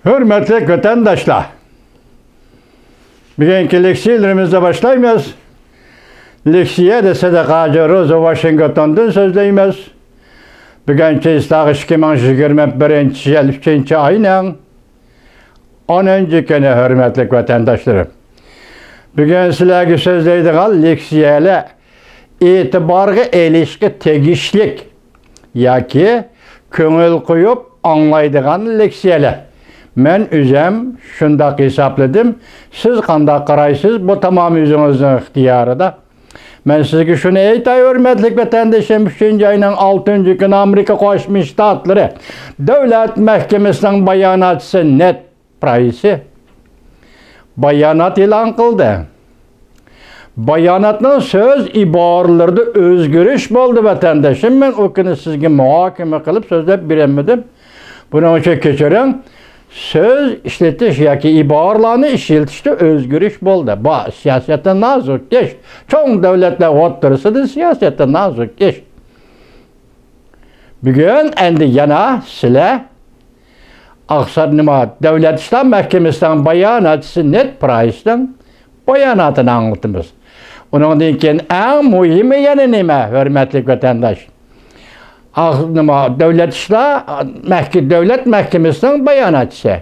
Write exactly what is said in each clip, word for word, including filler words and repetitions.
ھۆرمەتلىك ۋەتەنداشلار! بۈگۈنكى لېكسىيەلىرىمىزنى باشلايمىز. لېكسىيەدە سىدىق ھاجى روزا ۋاشىنگتوندىن سۆزلەيمىز. بۈگۈن چېيىستاغ ئىككى مىڭ يىگىرمە بىرىنچى يىل ئۈچىنچى ئاينىڭ ئونىنچى كۈنى، ھۆرمەتلىك ۋەتەنداشلىرىم. بۈگۈن سىلەرگە سۆزلەيدىغان لېكسىيەلەر ئېتىبارغا ئېلىشقا تېگىشلىك ياكى كۆڭۈل قويۇپ ئاڭلايدىغان لېكسىيەلەر. مەن ئۆزۈم شۇنداق ھېسابلىدىم. سىز قانداق قارايسىز، بۇ تامامەن ئۆزىڭىزنىڭ ئىختىيارىدا. مەن سىزگە شۇنى ئېيتاي، ھۆرمەتلىك ۋەتەندىشىم، ئۈچىنچى ئاينىڭ ئالتىنچى كۈنى ئامېرىكا قوشما شتاتلىرى دۆلەت مەھكىمىسىنىڭ باياناتچىسى نېد پرايسى بايانات ئېلان قىلدى. باياناتنىڭ سۆز ئىبارىلىرىدە ئۆزگىرىش بولدى، ۋەتەندىشىم. مەن ئۇ كۈنى سىزگە مۇھاكىمە قىلىپ سۆزلەپ بېرەلمىدىم. بۇنىڭ ئۈچۈن كەچۈرۈڭ. سۆز ئىشلىتىش ياكى ئىبارىلەرنى ئىشلىتىشتە ئۆزگىرىش بولدى. بۇ سىياسەتتە نازۇك ئىش. چوڭ دۆلەتلەر ئوتتۇرىسىدا سىياسەتتە نازۇك ئىش. بۈگۈن ئەمدى يەنە سىلەر ئاقسار نېمە، دۆلەت ئىشلار مەھكىمىسىنىڭ باياناتچىسى نېد پرايسنىڭ باياناتىنى ئاڭلىتىمىز. ئۇنىڭدىن كېيىن ئەڭ مۇھىمى يەنە نېمە، ھۆرمەتلىك ۋەتەنداش؟ ئاق-، نېمە، دۆلەت ئىشلار مەھكە-، دۆلەت مەھكىمىسىنىڭ باياناتچىسى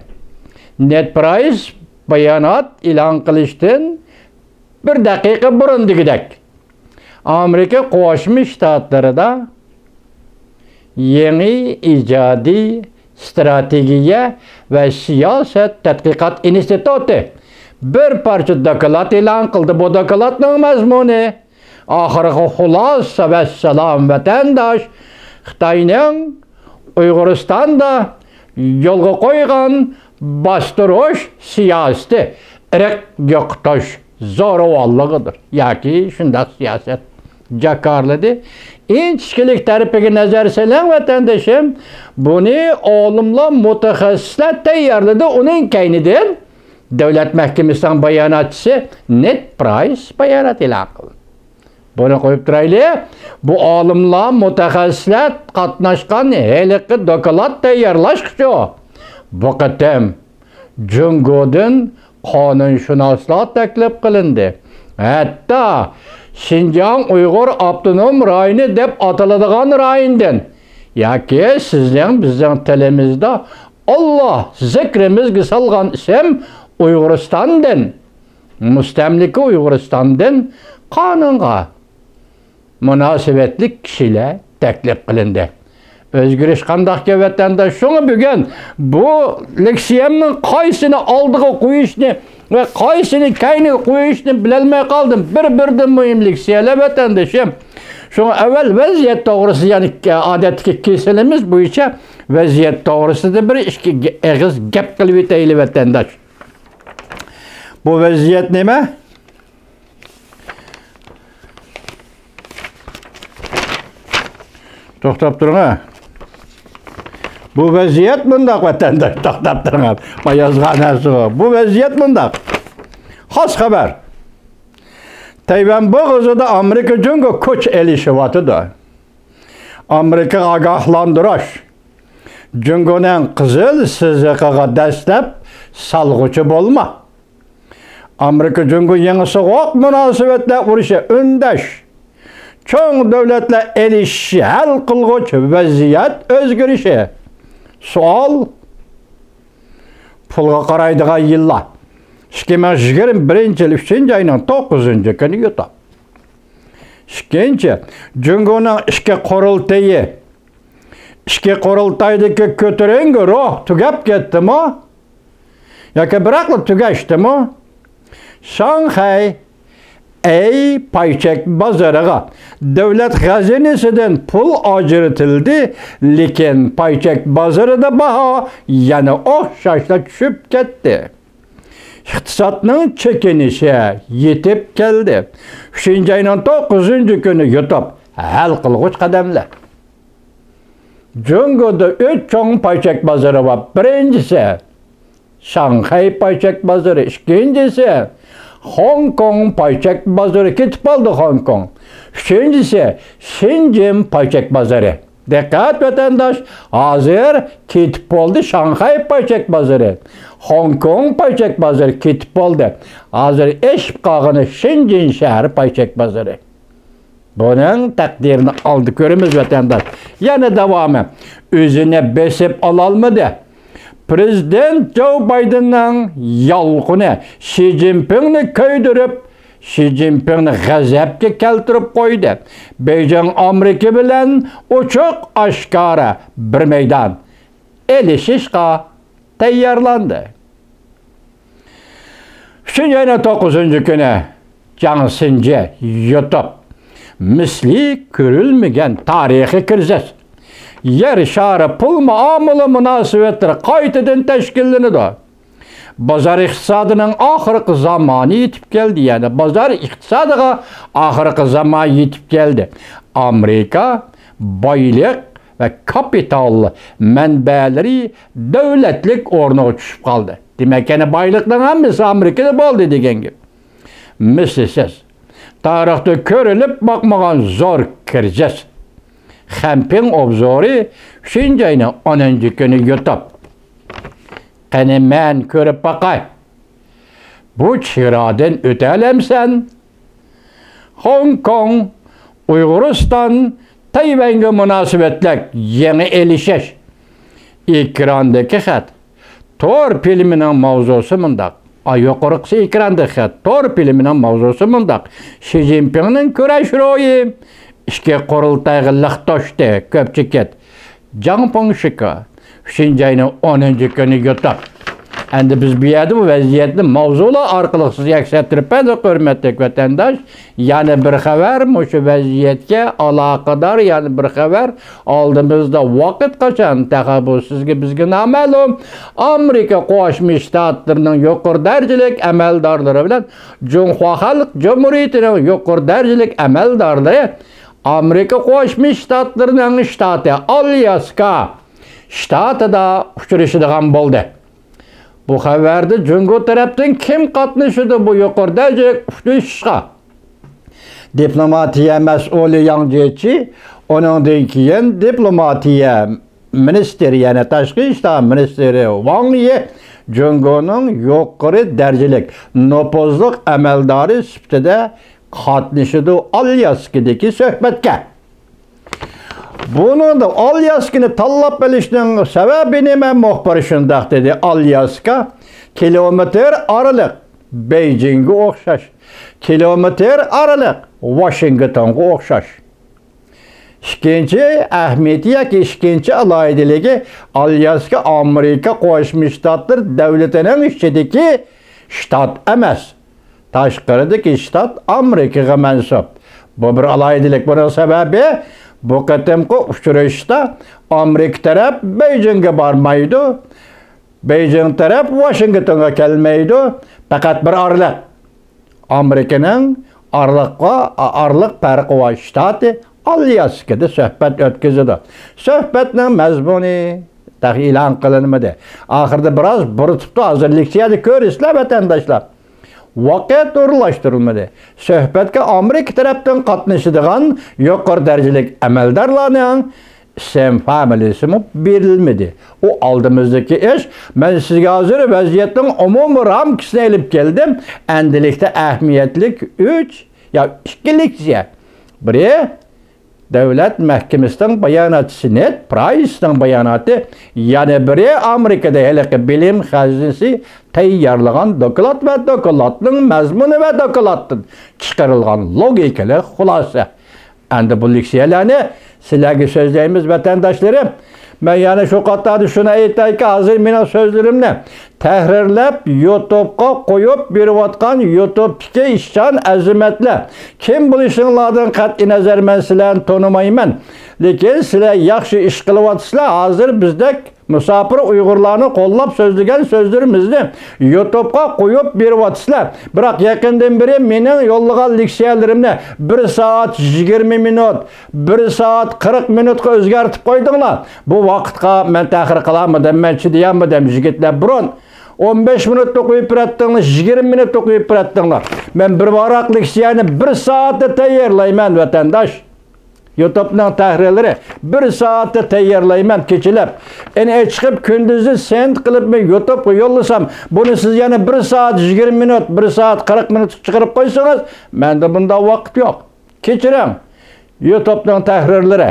نېد پرايس بايانات ئېلان قىلىشتىن بىر دەقىقە بۇرۇن دېگۈدەك، ئامېرىكا قوشما شتاتلىرىدا يېڭى ئىجادىي ستراتېگىيە ۋە سىياسەت تەتقىقات ئىنستىتۇتى بىر پارچە دوكلات ئېلان قىلدى. بۇ دوكلاتنىڭ مەزمۇنى، ئاخىرقى خۇلاسە ۋەسسالام، ۋەتەنداش، خىتاينىڭ ئۇيغۇرىستاندا يولغا قويغان باستۇرۇش سىياسىتى ئىرق يوقىتىش زورىۋانلىقىدۇر ياكى شۇنداق سىياسەت جاكارلىدى. ئىنچىكىلىك تەرىپىگە نەزەر سېلىڭ، ۋەتەندىشىم. بۇنى ئالىملار، مۇتەخەسسىسلەر تەييارلىدى. ئۇنىڭ كەينىدىن دۆلەت مەھكىمىسىنىڭ باياناتچىسى نېد پرايس بايانات ئېلان قىلدى. بۇنى قويۇپ تۇرايلى. بۇ ئالىملار، مۇتەخەسسىسلەر قاتناشقان ھېلىقى دوكلات تەييارلاشقىچۇ، بۇ قېتىم جۇڭگودىن قانۇنشۇناسلار تەكلىپ قىلىندى. ھەتتا شىنجاڭ ئۇيغۇر ئاپتونوم رايونى دەپ ئاتىلىدىغان رايوندىن ياكى سىزنىڭ، بىزنىڭ تىلىمىزدا ئاللا زىكرىمىزگە سالغان ئىسىم ئۇيغۇرىستاندىن، مۇستەملىكە ئۇيغۇرىستاندىن قانۇنغا مۇناسىۋەتلىك كىشىلەر تەكلىپ قىلىندى. ئۆزگىرىش قانداقكەن، ۋەتەنداش؟ شۇڭا بۈگۈن بۇ لېكسىيەمنىڭ قايسىنى ئالدىغا قويۇشنى ۋە قايسىنى كەينىگە قويۇشنى بىلەلمەي قالدىم. بىر-بىردىن مۇھىم لېكسىيەلەر، ۋەتەندىشىم. شۇڭا ئەۋۋەل ۋەزىيەت توغرىسىدا، يەنى ئادەتتىكى كېسىلىمىز بويىچە ۋەزىيەت توغرىسىدا بىر ئىككى ئېغىز گەپ قىلىۋېتەيلى، ۋەتەنداش. بۇ ۋەزىيەت نېمە؟ توختاپ تۇرۇڭ ھە. بۇ ۋەزىيەت مۇنداق، ۋەتەنداش، توختاپ تۇرۇڭ ھە. ما يازغان نەرسە بۇ. بۇ ۋەزىيەت مۇنداق. خاس خەۋەر. تەيۋەن بوغۇزىدا ئامېرىكا جۇڭگو كۈچ ئېلىشىۋاتىدۇ. ئامېرىكىغا ئاگاھلاندۇرۇش. جۇڭگونىڭ قىزىل سىزىقىغا دەسلەپ سالغۇچى بولما. ئامېرىكا جۇڭگو يېڭى سوغۇق مۇناسىۋەتلەر ئۇرۇشى ئۈندەش. چوڭ دۆلەتلەر ئېلىشىشى ھەل قىلغۇچ ۋەزىيەت ئۆزگىرىشى. سوئال. پۇلغا قارايدىغان يىللار. ئىككى مىڭ يىگىرمە بىرىنچى يىل ئۈچىنچى ئاينىڭ توققۇزىنچى كۈنى يۇتۇپ. ئىككىنچى، جۇڭگونىڭ ئىچكى قۇرۇلتىيى. ئىچكى قۇرۇلتايدىكى كۆتۈرەڭگۈ روھ تۈگەپ كەتتىمۇ؟ ياكى بىراقلا تۈگەشتىمۇ؟ شاڭخەي ئەي پايچەك بازىرىغا دۆلەت خەزىنىسىدىن پۇل ئاجرىتىلدى، لېكىن پايچەك بازىرىدا باھا يەنە ئوخشاشلا چۈشۈپ كەتتى. ئىقتىسادنىڭ چېكىنىشى يېتىپ كەلدى. ئۈچىنچى ئاينىڭ توققۇزىنچى كۈنى يۇتۇپ ھەل قىلغۇچ قەدەملەر. جۇڭگودا ئۈچ چوڭ پايچەك بازىرى بار. بىرىنچىسى شاڭخەي پايچەك بازىرى، ئىككىنچىسى خوڭكوڭ پايچەك بازىرى، كېتىپ قالدى خوڭكوڭ. ئۈچىنچىسى شېنجېن پايچەك بازىرى. دىققەت ۋەتەنداش، ھازىر كېتىپ بولدى شاڭخەي پايچەك بازىرى، خوڭكوڭ پايچەك بازىرى كېتىپ بولدى. ھازىر ئېشىپ قالغىنى شېنجېن شەھەر پايچەك بازىرى. بۇنىڭ تەقدىرىنى ئالدى كۆرىمىز ۋەتەنداش. يەنە داۋامى، ئۆزىنى بېسىپ ئالالمىدى. پرېزىدېنت جو بايدېننىڭ يالقۇنى شى جىنپىڭنى كۆيدۈرۈپ، شى جىنپىڭنى غەزەپكە كەلتۈرۈپ قويدى. بېيجىڭ ئامېرىكا بىلەن ئوچۇق ئاشكارا بىر مەيدان ئېلىشىشقا تەييارلاندى. ئۈچىنچى ئاينىڭ توققۇزىنچى كۈنى جاڭ سىنجى يۇتۇپ، مىسلى كۆرۈلمىگەن تارىخىي كىرىزىس. يەر شارى پۇل مۇئامىلە مۇناسىۋەتلىرى قايتىدىن تەشكىللىنىدۇ. بازار ئىقتىسادىنىڭ ئاخىرقى زامانى يېتىپ كەلدى، يەنى بازار ئىقتىسادىغا ئاخىرقى زامان يېتىپ كەلدى. ئامېرىكا بايلىق ۋە كاپىتال مەنبەلىرى دۆلەتلىك ئورنىغا چۈشۈپ قالدى. دېمەك، يەنە بايلىقنىڭ ھەممىسى ئامېرىكىدا بولدى دېگەن گەپ. مىسلىسىز، تارىختا كۆرۈلۈپ باقمىغان زور كىرىزىس. خەنپىڭ ئوبزورى، ئۈچىنچى ئاينىڭ ئونىنچى كۈنى يۇتۇپ. قېنى مەن كۆرۈپ باقاي. بۇ چېگرادىن ئۆتەلەمسەن؟ خوڭكوڭ، ئۇيغۇرىستان، تەيۋەنگە مۇناسىۋەتلىك يېڭى ئېلىشىش. ئېكراندىكى خەت. تور پىلىمىنىڭ ماۋزۇسى مۇنداق. ئا، يۇقىرىقىسى ئېكراندىكى خەت. تور پىلىمىنىڭ ماۋزۇسى مۇنداق. شى جىنپىڭنىڭ كۈرەش روھى ئىچكى قۇرۇلتايغا لىق توشتى. كۆپ چېكىت. جاڭ پوڭشىكا، ئۈچىنچى ئاينىڭ ئونىنچى كۈنى يۇتۇپ. ئەمدى بىز بۇ يەردە بۇ ۋەزىيەتنى ماۋزۇلار ئارقىلىق سىزگە ئەكس ئەتتۈرۈپ بەردۇق، ھۆرمەتلىك ۋەتەنداش. يەنە بىر خەۋەر، مۇشۇ ۋەزىيەتكە ئالاقىدار يەنە بىر خەۋەر. ئالدىمىزدا ۋاقىت قاچان، تېخى بۇ سىزگە، بىزگە نامەلۇم. ئامېرىكا قوشما شتاتلىرىنىڭ يۇقىرى دەرىجىلىك ئەمەلدارلىرى بىلەن جۇڭخۇا خەلق جۇمھۇرىيىتىنىڭ يۇقىرى دەرىجىلىك ئەمەلدارلىرى ئامېرىكا قوشما شتاتلىرىنىڭ شتاتى ئالياسكا شتاتىدا ئۇچرىشىدىغان بولدى. بۇ خەۋەردە جۇڭگو تەرەپتىن كىم قاتنىشىدۇ بۇ يۇقىرى دەرىجىلىك ئۇچرىشىشقا؟ دىپلوماتىيە مەسئۇلى ياڭ جيېچى، ئۇنىڭدىن كېيىن دىپلوماتىيە مىنىستىرى، يەنى تاشقى ئىشلار مىنىستىرى ۋاڭ يى جۇڭگونىڭ يۇقىرى دەرىجىلىك نوپۇزلۇق ئەمەلدارى سۈپىتىدە قاتنىشىدۇ ئالياسكىدىكى سۆھبەتكە. بۇنىڭدا ئالياسكىنى تاللاپ ئېلىشنىڭ سەۋەبى نېمە؟ مۇخبىر شۇنداق دېدى، ئالياسكا كىلومېتىر ئارىلىق بېيجىڭغا ئوخشاش، كىلومېتىر ئارىلىق ۋاشىنگتونغا ئوخشاش. ئىككىنچى ئەھمىيىتى ياكى ئىككىنچى ئالاھىدىلىكى، ئالياسكا ئامېرىكا قوشما شتاتلىرى دۆلىتىنىڭ ئىچىدىكى شتات ئەمەس. تاشقىرىدىكى شتات ئامېرىكىغا مەنسۇپ. بۇ بىر ئالاھىدىلىك. بۇنىڭ سەۋەبى، بۇ قېتىمقى ئۇچرىشىشتا ئامېرىكا تەرەپ بېيجىڭغا بارمايدۇ، بېيجىڭ تەرەپ ۋاشىنگتونغا كەلمەيدۇ. پەقەت بىر ئارىلىق. ئامېرىكىنىڭ ئارىلىققا، ئارىلىق پەرقى بار شتاتى ئالياسكىدا سۆھبەت ئۆتكۈزىدۇ. سۆھبەتنىڭ مەزمۇنى تېخى ئېلان قىلىنمىدى. ئاخىرىدا بىراز بۇرۇتۇپتۇ، ھازىر لېكسىيەدە كۆرىسىلەر، ۋەتەنداشلار. ۋاقىت ئورۇنلاشتۇرۇلمىدى. سۆھبەتكە ئامېرىكا تەرەپتىن قاتنىشىدىغان يۇقىرى دەرىجىلىك ئەمەلدارلارنىڭ ئىسىم فامىلىسىمۇ بېرىلمىدى. ئۇ ئالدىمىزدىكى ئىش. مەن سىزگە ھازىر ۋەزىيەتنىڭ ئومۇمىي رامكىسىنى ئېلىپ كەلدىم. ئەندىلىكتە ئەھمىيەتلىك ئۈچ يا ئىككى لېكسىيە. بىرى، دۆلەت مەھكىمىسىنىڭ باياناتچىسى نېد پرايسنىڭ باياناتى، يەنە بىرى ئامېرىكىدا ھېلىقى بىلىم خەزنىسى تەييارلىغان دوكلات ۋە دوكلاتنىڭ مەزمۇنى ۋە دوكلاتتىن چىقىرىلغان لوگىكىلىق خۇلاسە. ئەمدى بۇ لېكسىيەلەرنى سىلەرگە سۆزلەيمىز، ۋەتەنداشلىرىم. مەن يەنە شۇ قاتاردا شۇنى ئېيتايكى، ھازىر مېنىڭ سۆزلىرىمنى تەھرىرلەپ، يۇتۇبقا قويۇپ بېرىۋاتقان يۇتۇبتىكى ئىشچان ئەزىمەتلەر، كىم بولۇشۇڭلاردىن قەتئىينەزەر، مەن سىلەرنى تونۇمايمەن. لېكىن سىلەر ياخشى ئىش قىلىۋاتىسىلەر. ھازىر بىزدەك مۇساپىر ئۇيغۇرلارنى قوللاپ سۆزلىگەن سۆزلىرىمىزنى يۇتۇبقا قويۇپ بېرىۋاتىسىلەر. بىراق يېقىندىن بېرى مېنىڭ يوللىغان لېكسىيەلىرىمنى بىر سائەت يىگىرمە مىنۇت، بىر سائەت قىرىق مىنۇتقا ئۆزگەرتىپ قويدۇڭلار. بۇ ۋاقىتقا مەن تەخىر قىلالمىدىم، مەن چىدىيالمىدىم، يىگىتلەر. بۇرۇن ئون بەش مىنۇتتا قويۇپ بېرەتتىڭلار، يىگىرمە مىنۇتتا قويۇپ بېرەتتىڭلار. مەن بىر ۋاراق لېكسىيەنى بىر سائەتتە تەييارلايمەن، ۋەتەنداش. يۇتۇبنىڭ تەھرىرلىرى بىر سائەتتە تەييارلايمەن كېچىلەپ. ئېنى چىقىپ كۈندۈزى سېنت قىلىپمۇ يۇتۇبقا يوللىسام، بۇنى سىز يەنە بىر سائەت يىگىرمە مىنۇت، بىر سائەت قىرىق مىنۇتقا چىقىرىپ قويسىڭىز، مەندە بۇنداق ۋاقىت يوق. كەچۈرۈڭ، يۇتۇبنىڭ تەھرىرلىرى.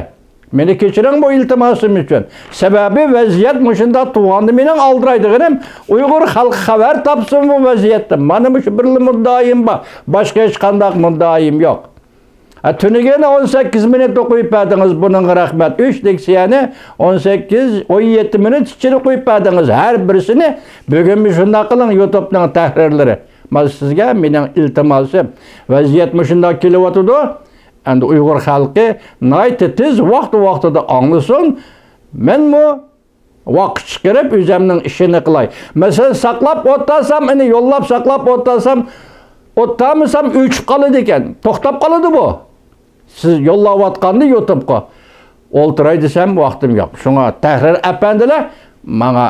مېنى كەچۈرۈڭ بۇ ئىلتىماسىم ئۈچۈن. سەۋەبى ۋەزىيەت مۇشۇنداق تۇرغاندا مېنىڭ ئالدىرايدىغىنىم ئۇيغۇر خەلقى خەۋەر تاپسۇن بۇ ۋەزىيەتتىن. مانا مۇشۇ بىرلا مۇددىئايىم بار. باشقا ھېچقانداق مۇددىئايىم يوق. ھە، تۈنۈگۈن ئون سەككىز مىنۇتتا قويۇپ بەردىڭىز، بۇنىڭغا رەھمەت. ئۈچ لېكسىيەنى ئون سەككىز، ئون يەتتە مىنۇت ئىچىدە قويۇپ بەردىڭىز. ھەر بىرسىنى بۈگۈن مۇشۇنداق قىلىڭ، يۇتۇبنىڭ تەھرىرلىرى. مانا سىزگە مېنىڭ ئىلتىماسىم. ۋەزىيەت مۇشۇنداق كېلىۋاتىدۇ. ئەمدى ئۇيغۇر خەلقى ناھايىتى تېز ۋاقتى ۋاقتىدا ئاڭلىسۇن. مەنمۇ ۋاقىت چىقىرىپ ئۆزۈمنىڭ ئىشىنى قىلاي. مەسىلەن، ساقلاپ ئولتۇرسام، ئەنە يوللاپ ساقلاپ ئولتۇرسام، ئولتۇرمىسام ئۆچۈپ قالىدىكەن. توختاپ قالىدۇ بۇ. سىز يوللاۋاتقاندا يۇتۇبقا ئولتۇراي دېسەم ۋاقتىم يوق. شۇڭا تەھرىر ئەپەندىلەر ماڭا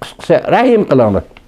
قىسقىسى رەھىم قىلىڭلار.